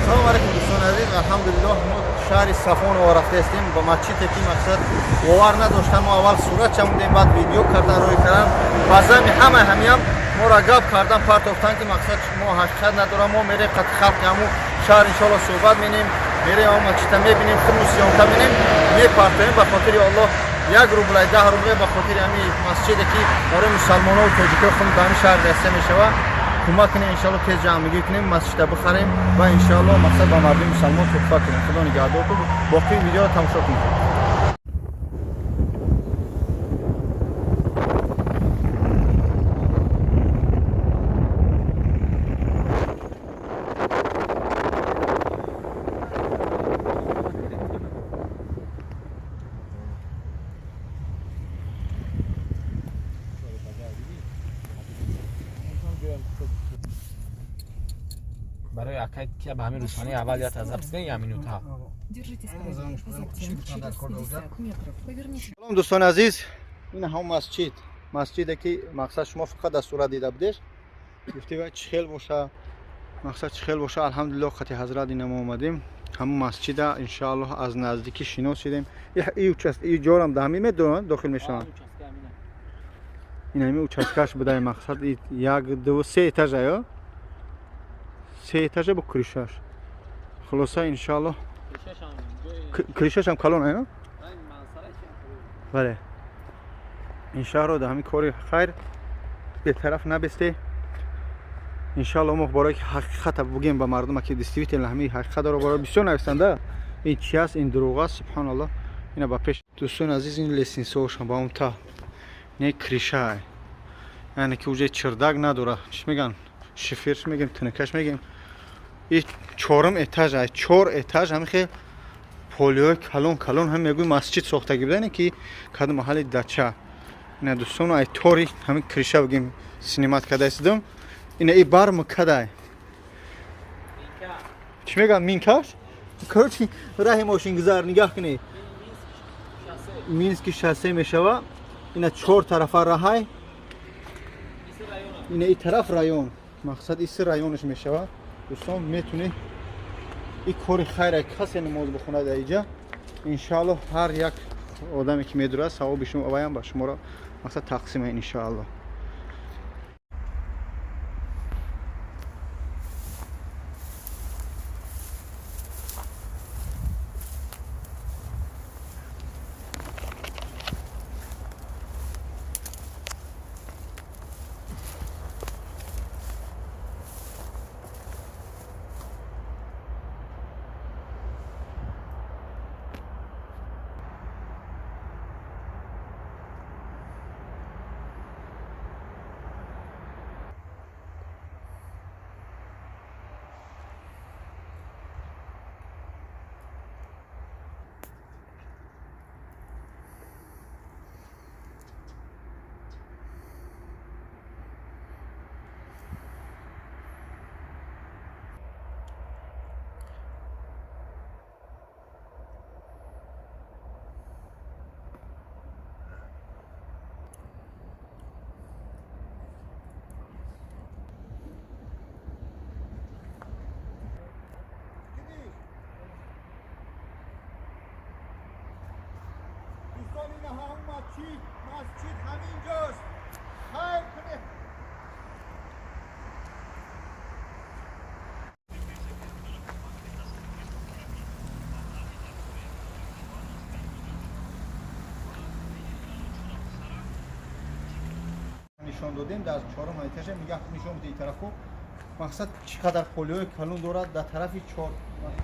Салом алейкум, дӯстони азиз. Алҳамдулиллоҳ, мо шаҳри Сафоново рафтаистем ба масҷиде, ки мақсад бовар надоштан. Мо аввал сурат чамудем, баъд видео кардан, рӯй кардан. Ба зами ҳама ҳамиам моро гап кардан, партофтан, ки мақсад мо ҳақиқат надорам. Мо мерем қати халқи ҳаму шаҳр, иншоалло, суҳбат менем, мерем ҳаму масҷида мебинем, худму съёмка менем, мепартоем. Ба хотири Аллоҳ як рублай, 10 рублай ба хотири ҳами масҷиде, ки барои мусалмонову тоҷикои худ ба ҳами шаҳр раста мешавад, кӯмак кунем. Иншоалло, тез ҷамъмигӣ кунем, масҷида бихарем ва иншоалло мақсад ба мардуми мусалмон туҳфа кунем. Худо нигаҳдор кун. Боқии видеоро тамошо кунед. Барои акай ки ба ҳамин рӯшании аввал я тазаб я минута. Держитесь правее, а затем через 50 метров поверните. Салом, дӯстони азиз. Ин ҳам масҷид, масҷиде, ки мақсад шумо фақат дар сурат дида будеш, гуфти вай чӣ хел боша, мақсад чӣ хел боша. Алҳамдулиллоҳ, қати ҳазрат ина мо омадем ҳамун масҷида, иншоаллоҳ, аз наздикӣ шинос шидем. И ҷорам да ҳамин медонад, дохил мешаванд. Ин ҳамин участкаш будай. Мақсад як, ду, се этажа ё се этажа бо крышаш. Хулоса, иншоаллоҳ, крышашам калон ё. Бале, ин шаҳрро дар ҳамин кори хайр бетараф набесте. Иншоалло, мо барои ки ҳақиқата бугем ба мардума, ки действительно ҳамин ҳақиқат дора. Барои бисёр нависанда, ин чи аст, ин дурӯғ аст. Субҳаналлоҳ, ина ба пеш, дӯстони азиз, ин лестницаошам ба он та не крыша, яъне ки уже чердак надора. Чӣ меган, шиферш мегем, тинакаш мегем. И чорум этаж ай, чор этаж, ҳамин хел полиҳои калон калон, ҳам мегӯй масҷид сохтагӣ будане, ки кадом маҳалли дача. Ина, дӯстон, ай тори ҳамин крыша бигем, снимать кардаистидам. Ина и барм кадай, чӣ мегӯям, минкаш. Короче, раҳи мошингузар нигаҳ кунед, Мински шоссе мешава. Ина чор тарафа раҳай, ина и тараф район, мақсад иси районаш мешава. Дӯстон, метунед и кори хайра, касе намоз бихонад иҷа, иншоалло, ҳар як одаме ки медурад, савоби шумо ваям ба шуморо мақсад тақсима, иншоалло. Дӯстон, ина ҳам масҷид, масҷид ҳаминҷост. Хайр кунед. Нишон додем дар чорум этажа, мигаҳ нишон биде ин тарафу. Мақсад чӣ қадар полиҳои калон дорад дар тарафи чор,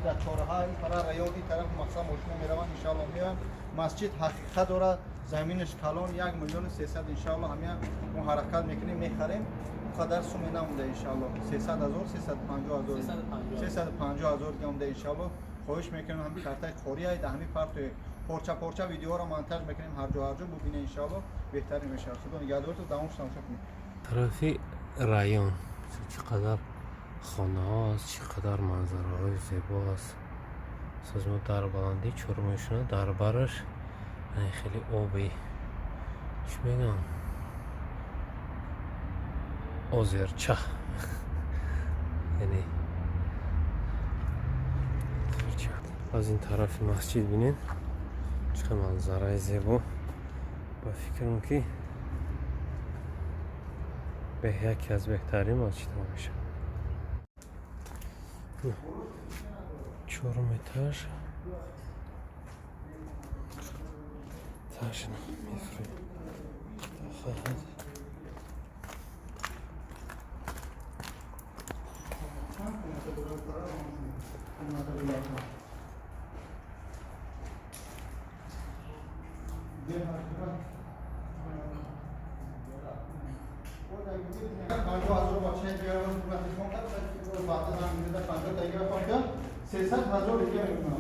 дар чораҳа, ин тараф район, ин тараф мақсад мошино мераванд, иншоалло, меоянд. Масҷид ҳақиқат дорад, заминаш калон, 1 миллиону 300. Иншоалло, ҳамия мо ҳаракат мекунем, мехарем. Қадар суме намонда, иншоалло, 300 000, 350 000, 350 000 дига монда, иншоалло. Хоҳиш мекунем, ҳами картаи қорияй дар ҳами партои порча порча видеоро монтаж мекунем, ҳарҷо ҳарҷо бубине, иншоалло, беҳтарин мешавад. Худо нигаҳдорто, давом тамошо кунед. Тарафи район чӣ қадар хонаҳо аст, чӣ қадар манзараҳои зебо аст. Созмо дар баландӣ чормешона, дар бараш хеле оби, чӣ мегӯям, озерча, яъне. Аз ин тарафи масҷид бинед, чӣ қадр манзараи зебо. Ба фикрам, ки яке аз беҳтарин масҷидҳо мешавад. Чорум этаж ташна мефурем. Хоҳад.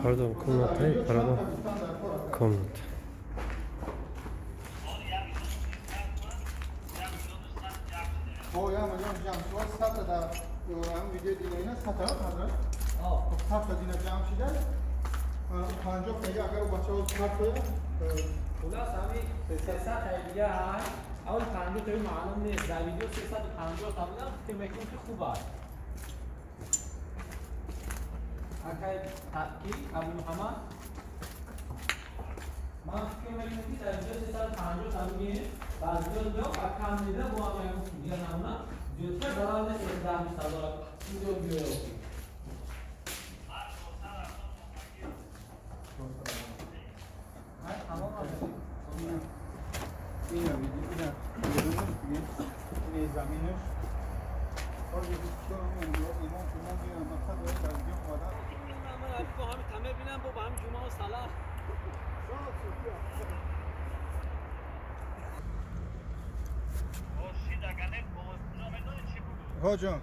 Пардон, комната, пардон, комната. Я миллион ҷамъ шуд, 100 дар ҳам видео дида, ина 100 ҳазрат. 100 дина ҷамъ шуда. 50 таги агар бачаҳо сад тоя. Хулас, ҳами 300 дига ҳаст. Аввал 50 тои маълум нест. Дар видео 350 та будам, фикр мекунем, ки хуб аст. Акай ки Абу Муҳаммад, ман фикр мекунам, ки дар видео 350 та бигем, баъзиё ё кам дида бо ҳам ягон дига намуна зиёдтар зарар нест, 10 20 ҳазор видео биёё. Тамом. Ина видео, ина ина заминаш. Имом имом мақсад дар видео омада. Бо ҳами тамер бинам, бо ҳами ҷумъа салах. Ҳоҷон.